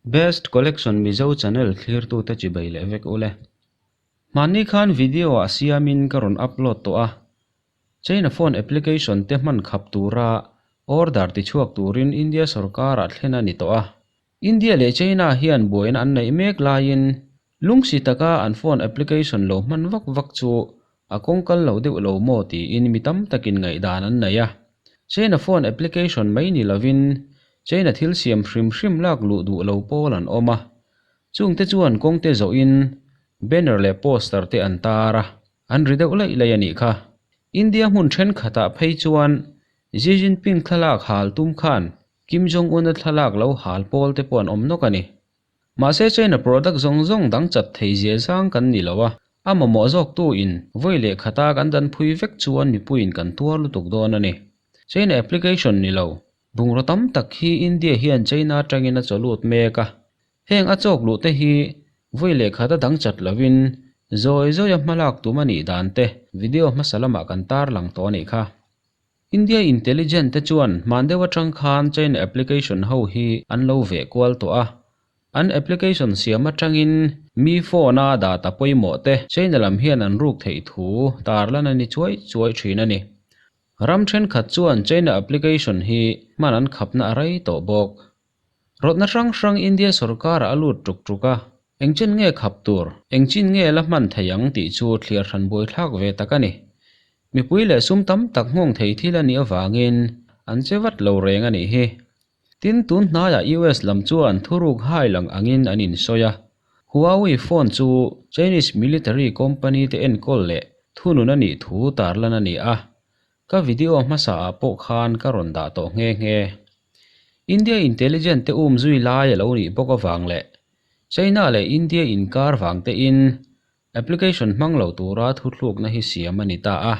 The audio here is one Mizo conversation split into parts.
Best Collection Mizo channel thlirtute chibai leh vek ule. Hmanni khan video ah siamin ka rawn upload tawh a. China phone application te hman khap tura order tichhuak turin India sorkarah thlen a ni tawh a. India leh China hian buaina an neih mek laiin lungsi taka an phone application lo hman vak vak chu a kawng kal lo deuh lo maw tiin mi tam takin ngaihdan an nei a. China phone application mai ni lovin China thil siam hrim hrim lak luh duh lo pawl an awm a. Chungte chuan kawngte zawhin banner leh poster te an tar a, an ri deuh laih laih a nih kha. India hmun thenkhatah phei chuan Xi Jinping thlalak hal tum khan Kim Jong Un-a thlalak lo hal pawl te pawh an awm nawk a ni. Mahse China product zawng zawng dang chat thei zia zang kan ni lo a, a mamawh zawktu in vawi leh khata kan dan phui vek chuan mipuiin kan tuar lutuk dawn a ni. China application ni lo, bungraw tam tak hi India hian China atangin a chaw lut mek a. Heng a chawk luh te hi vawi leh khata dang chat lovin zawi zawia hmalak tum a nih dan te video hmasa lamah kan tarlang tawh a nih kha. India intelligent te chuan hman deuh atang khan China application ho hi an lo veh kual tawh a. An application siam atangin mi phone a data pawimawh te China lam hian an ruk theih thu tarlan a ni chuai chuai thin a ni. Ram thenkhat chuan China application hi hman an khapna a rei tawh bawk. Rawtna hrang hrang India sorkarah a lut tuk tuk a, engchin nge khap tur, engchin nge la hman thei ang tih chu thliar hran buaithlak ve tak a ni. Mipui leh sum tam tak nghawng thei thil a nih avangin an che vat lo reng a nih hi. Tin, tun hnaiah US lam chuan thuruk hai lang angin an insawi a. Huawei phone chu Chinese military company te enkawl leh thunun a nih thu tarlan a ni a. Ka video hmasa ah pawh khan ka rawn dah tawh nghe nghe. India intelligent te um zui lai a lo nih bawk avang leh China leh India inkar vang te in application hmang lo tura thuthlukna hi siam a ni ta a.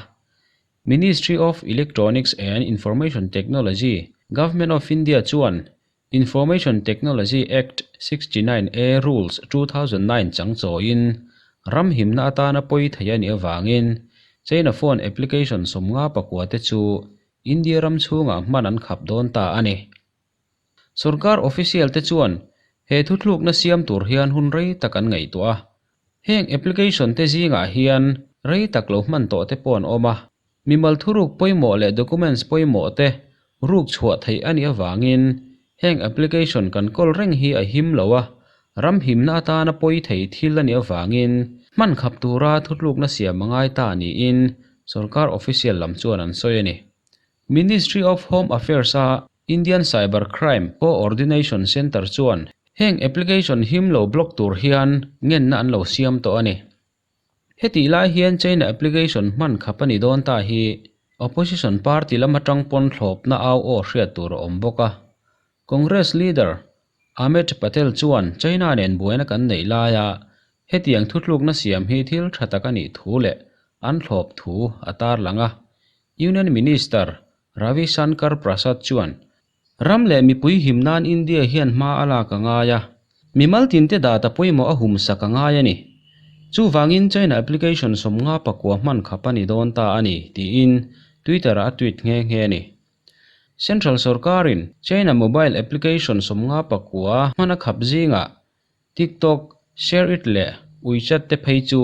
Ministry of Electronics and Information Technology, Government of India chuan Information Technology Act 69A Rules 2009 chang chawiin ram himna atana pawi thei a nih avangin China phone application 54 te chu India ram chhungah hman an khap dawn ta a ni. Sorkar official te chuan he thuthlukna siam tur hian hun rei tak an ngaihtuah a. Heng application te zingah hian rei tak lo hman tawh te pawh an awm a. Mimal thuruk pawimawh leh documents pawimawh te ruk chhuah theih a nih avangin heng application kan kawl reng hi a him lo a, ram himna atana pawi thei thil a nih avangin hman khap tura thutlukna siam a ngai ta niin sorkar official lam chuan an sawi a ni. Ministry of Home Affairs-a Indian Cyber Crime Co-ordination Centre chuan heng application him lo block tur hian ngenna an lo siam tawh a ni. Hetih lai hian China application hman khap a ni dawn ta hi opposition party lam atang pawn thlawpna au aw hriat tur a awm bawk a. Congress leader Ahmed Patel chuan China nen buaina kan neih laia hetiang thutlukna siam hi thil tha tak a nih thu leh an thlawp thu a tarlang a. Union Minister Ravi Shankar Prasad chuan Ram leh mipui him nan India hian hma a lak a ngai a, mimal tinte data pawimawh a humsak a ngai a ni. Chuvangin China application 59 hman khap a ni dawn ta a ni, tiin Twitter-ah a tweet nghe nghe a ni. Central sorkarin China mobile application 59 hman a khap zingah TikTok, ShareIt leh WeChat te phei chu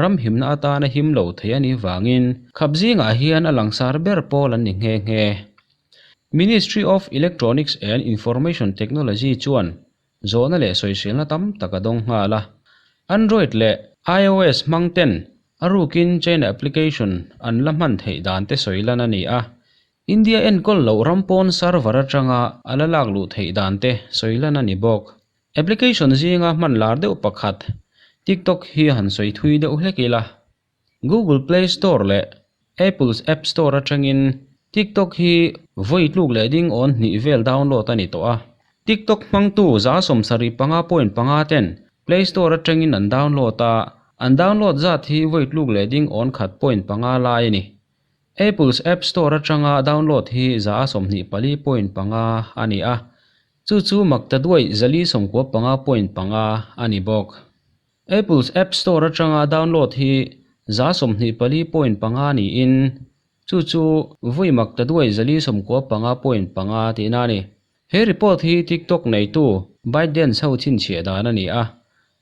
ram himna atana him lo thei a nih vangin khap zingah hian a langsar ber pawl an ni nghe nghe. Ministry of Electronics and Information Technology chuan zawhna leh sawiselna tam tak a dawng nghal a. Android leh iOS hmang ten a rukin China application an la hman theih dan te sawi lan a ni a. India enkawl loh ram pawn server atanga a la lak luh theih dan te sawi lan a ni bawk. Application zinga hman lar deuh pakhat TikTok hi han sawi thui deuh hlek ila. Google Play Store leh Apple's App Store atangin TikTok hi vawi tluk leh ding awn hnih vel download a ni tawh a. TikTok hmangtu 75.5 ten Play Store atangin an download a, an download zat hi vawi tluk leh ding awn 1.5 lai a ni. Apple's App Store atanga download hi 24.5 a ni a, chu chu makta duai 495.5 a ni bawk. Apple's App Store atanga download hi 24.5 niin chu chu vawi makta duai 495.5 tihna a ni. He report hi TikTok neitu ByteDance ho chhinchhiah dan a ni a.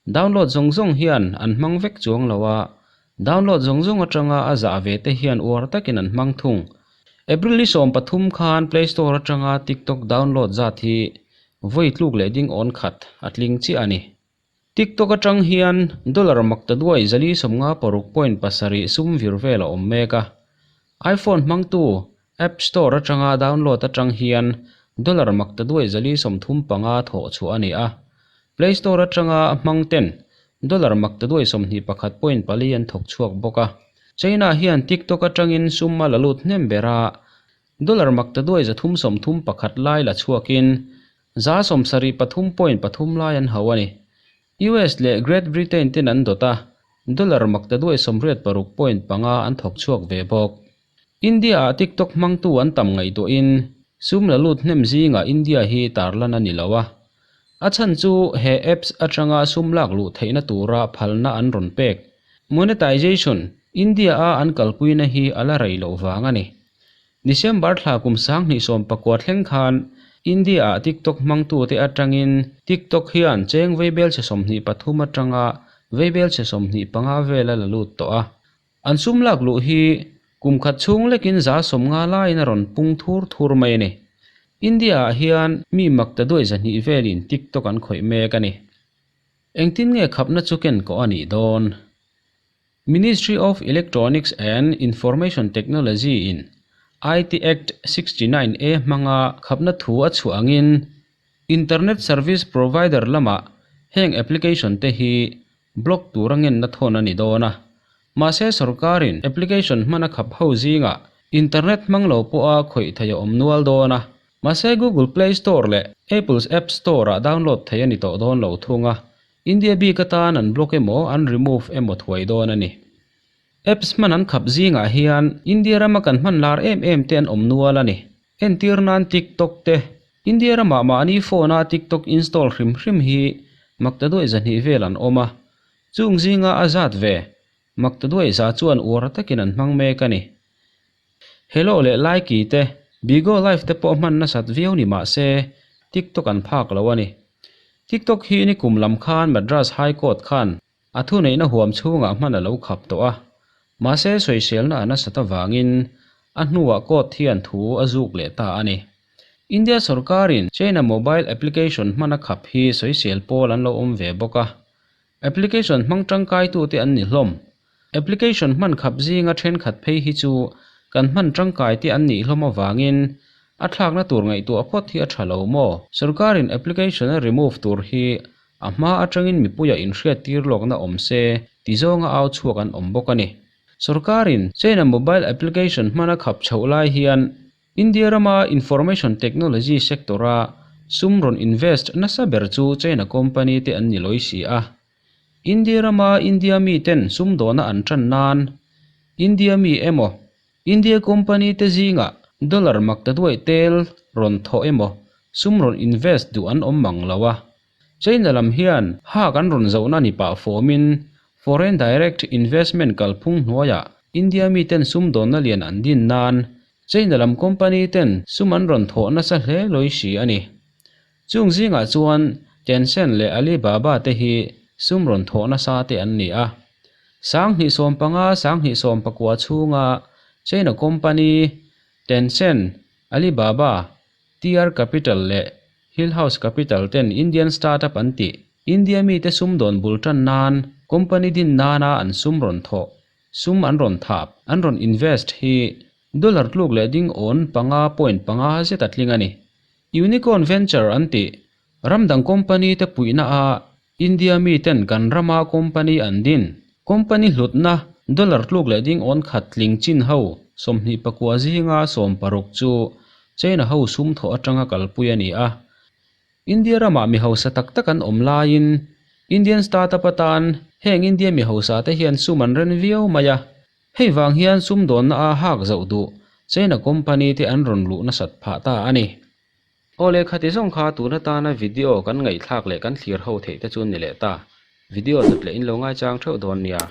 Download zawng zawng hian an hmang vek chuang lo a, download zawng zawng atanga a zah ve te hian uar takin an hmang thung. April ni 13 khan Play Store atanga TikTok download zat hi vawi tluk leh ding awn khat a tling chiah a ni. TikTok atang hian dollar makta duai 456.7 sum vir vel a awm mek a. iPhone hmangtu App Store atanga download atang hian dollar makta duai 435 thawh chhuah a ni a. Play Store atanga hmang ten dollar makta duai 21.4 an thawk chhuak bawk a. China hian TikTok atangin sum a la lut hnem ber a, dollar makta duai 331 lai la chhuakin 73.3 lai an hauh a ni. US leh Great Britain ten an dawt a, dollar makta duai 86.5 an thawk chhuak ve bawk. India-ah TikTok hmangtu an tam ngaihtuahin sum la lut hnem zingah India hi tarlan a ni lo a. A chhan chu he apps atanga sum lak luh theihna tura phalna an rawn pek, monetization, India-a an kalpuina hi a la rei loh vang a ni. December thla kum 2019 thleng khan India-ah TikTok hmangtute atangin TikTok hian cheng veibelchhe 23 atanga veibelchhe 25 vel a la lut tawh a. An sum lak luh hi kum khat chhung lekin 50% laiin a rawn pung thur thur mai a ni. India-ah hian mi makta duai 200 velin TikTok an khawih mek a ni. Engtin nge khapna chu ken kawh a nih dawn? Ministry of Electronics and Information Technology in IT Act 69A hmanga khapna thu a chhuah angin Internet Service Provider lamah heng application te hi block tura ngenna thawn a ni dawn a. Mahse sorkarin application hman a khap ho zingah internet hmang lo pawha khawih thei a awm nual dawn a. Mahse Google Play Store leh Apple's App Store-ah download thei a ni tawh dawn lo thung a. India bik atan an block emaw an remove emaw thuai dawn a ni. Apps hman an khap zingah hian India rama kan hman lar em em te an awm nual a ni. Entir nan TikTok te. India ramah mahni phone a TikTok install hrim hrim hi makta duai 200 vel an awm a. Chung zinga a zat ve makta duai za chuan uar takin an hmang mek a ni. Hello leh Likee te, Bigo Live te pawh hman nasat viau ni mah se TikTok an phak lo a ni. TikTok hi ni kum lam khan Madras High Court khan a thuneihna huam chhungah hman a lo khap tawh a. Mahse sawiselna a nasat avangin a hnuah court hian thu a zuk leh ta a ni. India sorkarin China mobile application hman a khap hi sawisel pawl an lo awm ve bawk a. Application hmang tangkaitute an ni hlawm. Application hman khap zinga thenkhat phei hi chu kan hman tangkaite an nih hlawm avangin a thlakna tur ngaihtuah phawt hi a tha lo maw? Sorkarin application a remove tur hi a hma atangin mipuia inhriattir lawkna awm se ti zawnga au chhuak an awm bawk a ni. Sorkarin China mobile application hman a khap chhoh lai hian India rama information technology sector-a sum rawn invest nasa ber chu China company te an ni lawi si a. India rama India miten sum dawhna an tan nan India mi emaw, India company te zingah dollar makta duai tel rawn thawh emaw sum rawn invest duh an awm mang lo a. China lam hian hak an rawn zohna ni pah fawmin foreign direct investment kalphung hnuaiah India miten sum dawnna lian an din nan China lam company ten sum an rawn thawh nasa hle lawi si a ni. Chung zingah chuan Tencent leh Alibaba te hi sum rawn thawh nasa te an ni a. 2015 2019 chhunga China company Tencent, Alibaba, TR Capital leh Hillhouse Capital ten Indian startup an tih India mite sum dawn bul tan nan company din nana an sum rawn thawh sum an rawn thap, an rawn invest hi dollar tluk leh ding awn 5.5 zet a tling a ni. Unicorn Venture an tih ram dang company te puihna a India mi ten kan rama company an din. Company hlutna dollar tluk leh ding awn khat tling chin ho 29 zinga 16 chu China ho sum thawh atanga kalpui a ni a. India ramah mi hausa tak tak an awm laiin Indian startup atan heng India mi hausa te hian sum an ren viau mai a. Hei vang hian sum dawnna a hak zauh duh China company te an rawn luh nasat phah ta a ni. Aw leh khati zawng kha tun atana video kan ngaihthlak leh kan thlir ho theih te chu ni leh ta. Video dawt leh in lo ngaichang theuh dawn nia.